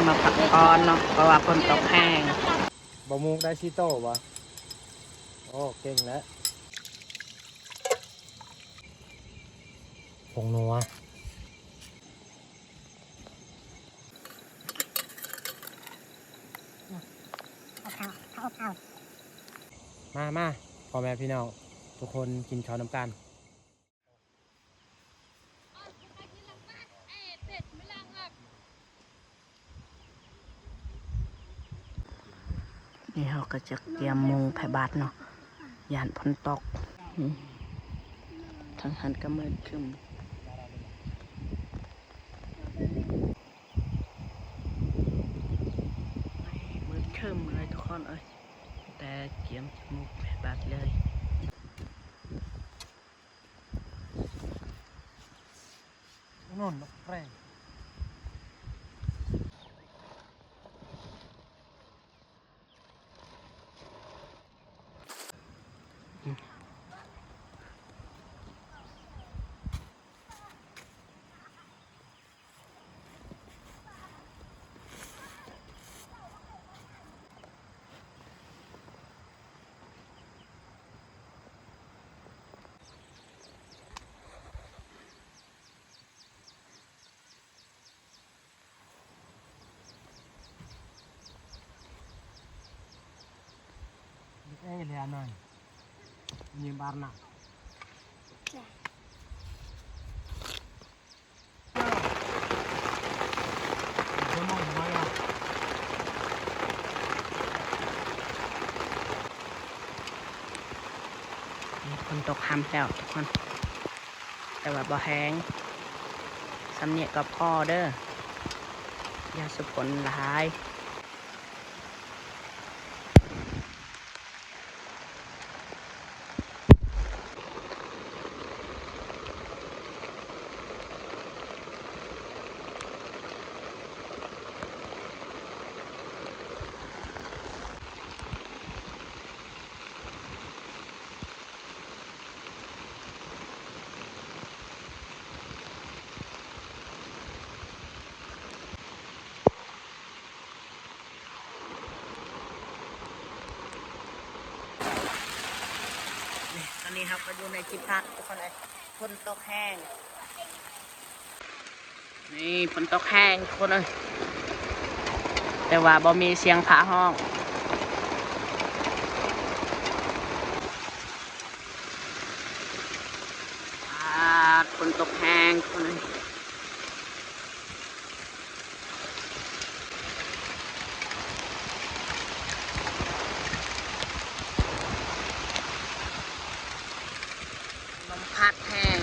ມາພັກຜ່ອນເນາະ ເພາະວ່າຝົນຕົກແຮງ. ບໍ່ໝູກໄດ້ສີ່ໂຕບໍ່? ໂອ້ ເກັ່ງແລ້ວ. ຜົງນົວ. ມາ ມາ ພໍ່ແມ່ພີ່ນ້ອງທຸກຄົນ ກິນເຂົ້ານຳກັນ. ນີ້ເຮົາກໍຈະກຽມມຸງພະບາດເນາະ ຢ້ານຝົນຕົກ. ອືມ ທາງຫັ້ນກໍມືດຄຶ້ມ ມືດຄຶ້ມເລີຍທຸກຄົນເອີຍ ແຕ່ກຽມມຸງພະບາດເລີຍ. ຝົນຕົກຮຳແລ້ວທຸກຄົນ ແຕ່ວ່າບໍ່ແຮງ ສ່ຳນີ້ກໍພໍເດີ້ ຢ່າສຸຝົນຫຼາຍ. ນີ້ ຕອນນີ້ເຮົາກໍຢູ່ໃນທີ່ພັກທຸກຄົນເອີຍ ຝົນຕົກແຮງ. ນີ້ຝົນຕົກແຮງທຸກຄົນເອີຍ ແຕ່ວ່າບໍ່ມີສຽງຟ້າຮ້ອງ. ປາດ ຝົນຕົກແຮງທຸກຄົນເອີຍ. ລົມພັດແຮງ.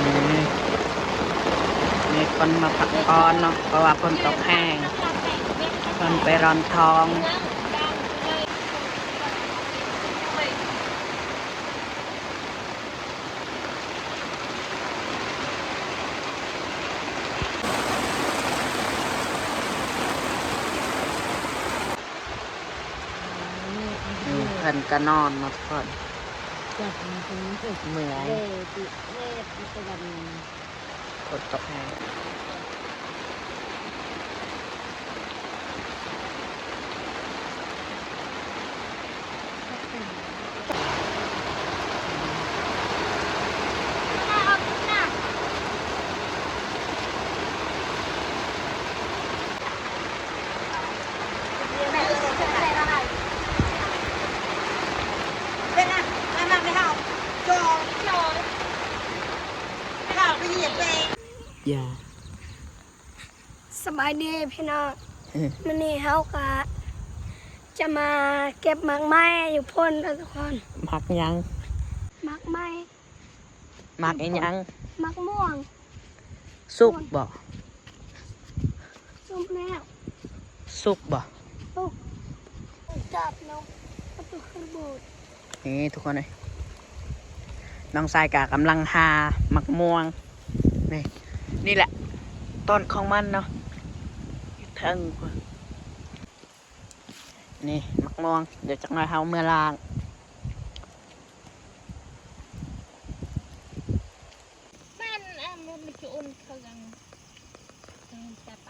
ນີ້ ມີຄົນມາພັກຜ່ອນເນາະ ເພາະວ່າຝົນຕົກແຮງ ເພິ່ນໄປຮ່ອນທອງ. ອືມ ເພິ່ນກໍນອນເນາະທຸກຄົນ ເມື່ອຍ ຝົນຕົກແຮງ. ສະບາຍດີພີ່ນ້ອງ ມື້ນີ້ເຮົາກະຈະມາເກັບໝາກໄມ້ຢູ່ພຸ້ນເດີ້ທຸກຄົນ. ໝາກຫຍັງ? ໝາກໄມ້. ໝາກອີ່ຫຍັງ? ໝາກມ່ວງ. ສຸກບໍ່? ສຸກແລ້ວ. ສຸກບໍ່? ສຸກ. ຈັບເນາະ ປະຕູກະໂບດ. ນີ້ທຸກຄົນເອີຍ ນ້ອງຊາຍກະກຳລັງຫາໝາກມ່ວງ. ນີ້ ນີ້ແຫຼະ ຕົ້ນຂອງມັນເນາະ ຢູ່ເທິງພຸ້ນ. ນີ້ໝາກມ່ວງ ດຽວຈັກໜ້ອຍເຮົາເມືອລ້າງ. ມັນ ອາ ມັນຈະອຸ່ນເຄື່ອງ ອືມ ຈະໄປ.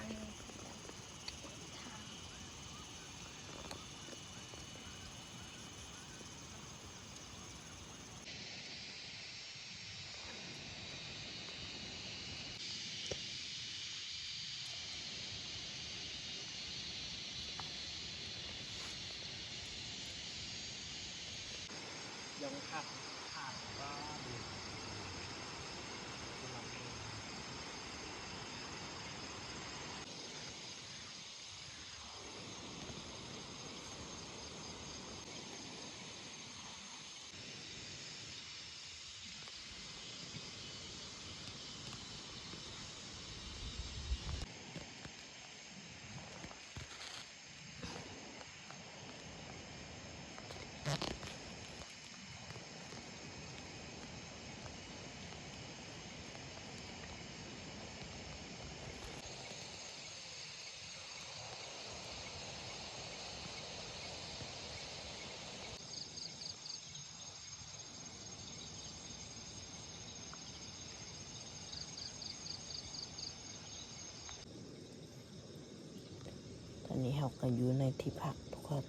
ຕອນນີ້ເຮົາກໍຢູ່ໃນທີ່ພັກທຸກຄົນ.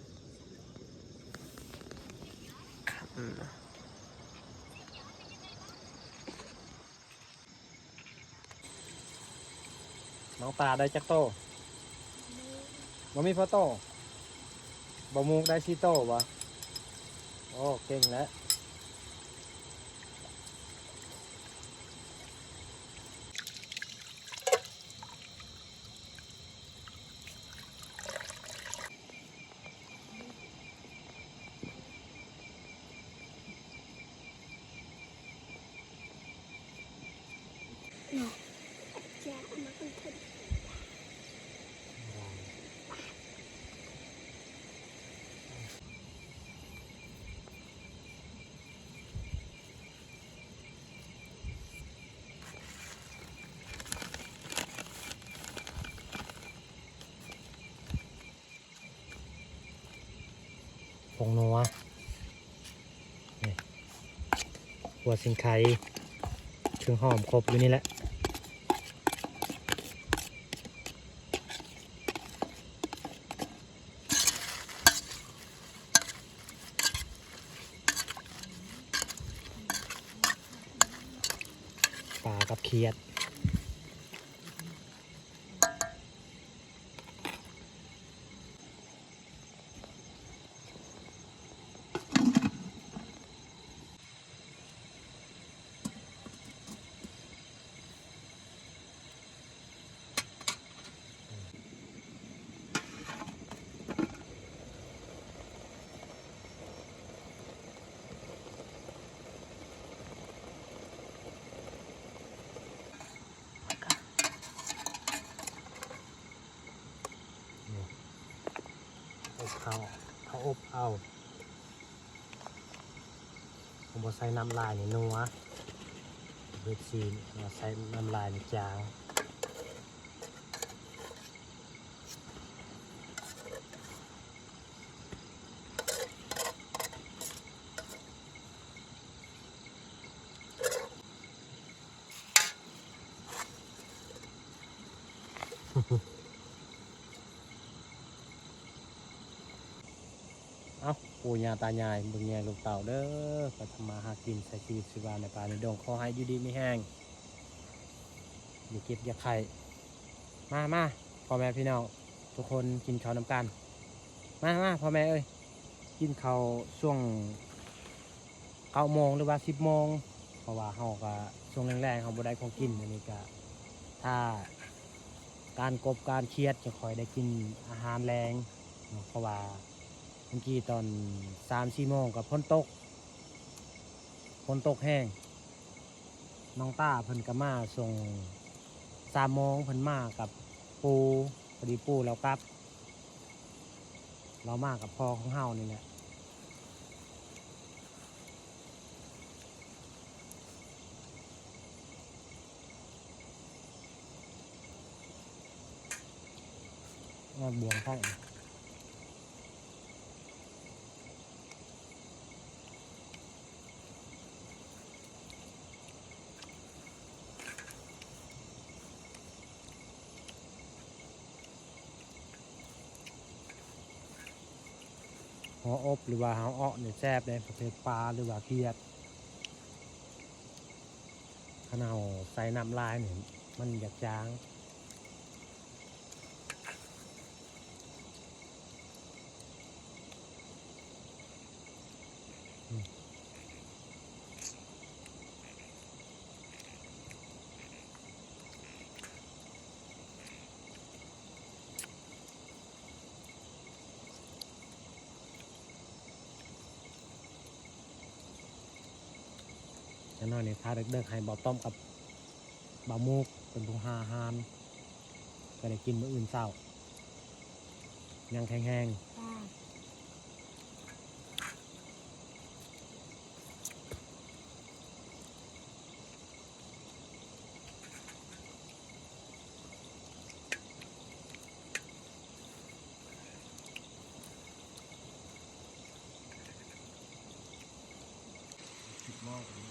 ນ້ອງຕາໄດ້ຈັກໂຕ? ບໍ່ມີພໍໂຕ? ບໍ່ໝູກໄດ້ສີ່ໂຕບໍ່? ໂອ້ ເກັ່ງແລ້ວ. ຜົງນົວ ນີ້ ຫົວສີໄຄ ເຄື່ອງຫອມຄົບຢູ່ນີ້ແຫຼະ. ປາກັບຂຽດ. ອືມ ອົບເຂົ້າ ເຂົ້າອົບເອົາ. ເຮົາບໍ່ໃສ່ນ້ຳຫຼາຍນີ້ນົວ ເຮັດຊີ້ນ ເຮົາໃສ່ນ້ຳຫຼາຍນີ້ຈາງ. ເອົ້າ ປູ່ຍ່າຕາຍາຍ ເບິ່ງແຍງລູກເຕົ້າເດີ ໄປທຳມາຫາກິນ ໃຊ້ຊີວິດຊີວາໃນປ່າໃນດົງ ຂໍໃຫ້ຢູ່ດີມີແຮງ ຢ່າເຈັບຢ່າໄຂ້. ມາ ມາ ພໍ່ແມ່ພີ່ນ້ອງທຸກຄົນ ກິນເຂົ້ານຳກັນ. ມາ ມາ ພໍ່ແມ່ເອີຍ ກິນເຂົ້າຊ່ວງ ເກົ້າໂມງ ຫຼືວ່າ ສິບໂມງ ເພາະວ່າເຮົາກະຊ່ວງແລງໆ ເຮົາບໍ່ໄດ້ຂອງກິນ. ອັນນີ້ກະຖ້າການກົບການຄຽດ ຈັ່ງຄ່ອຍໄດ້ກິນອາຫານແລງເນາະ ເພາະວ່າເມື່ອກີ້ຕອນສາມສີ່ໂມງກະຝົນຕົກ ຝົນຕົກແຮງ. ນ້ອງຕ້າເພິ່ນກໍມາສົ່ງ ສາມໂມງເພິ່ນມາກັບປູ່ ພໍດີປູ່ລາວກັບ ລາວມາກັບພໍ່ຂອງເຮົານີ້ແຫຼະ. ມາບວງໄຟ ຫົວອົບ ຫຼືວ່າເຮົາເອາະນີ້ແຊບເດ້ ປະເພດປາ ຫຼືວ່າກຽດ. ຄັນເຮົາໃສ່ນ້ຳຫຼາຍນີ້ ມັນຢາກຈາງ. ຈັກໜ້ອຍນີ້ ຖ້າເດິກໆ ໃຫ້ບ່າວຕ້ອມກັບບ່າວມຸກເປັນຜູ້ຫາອາຫານ ກໍໄດ້ກິນມື້ອື່ນເຊົ້າ ຍັງແຂງແຮງ. ສິບໂມງພໍດີ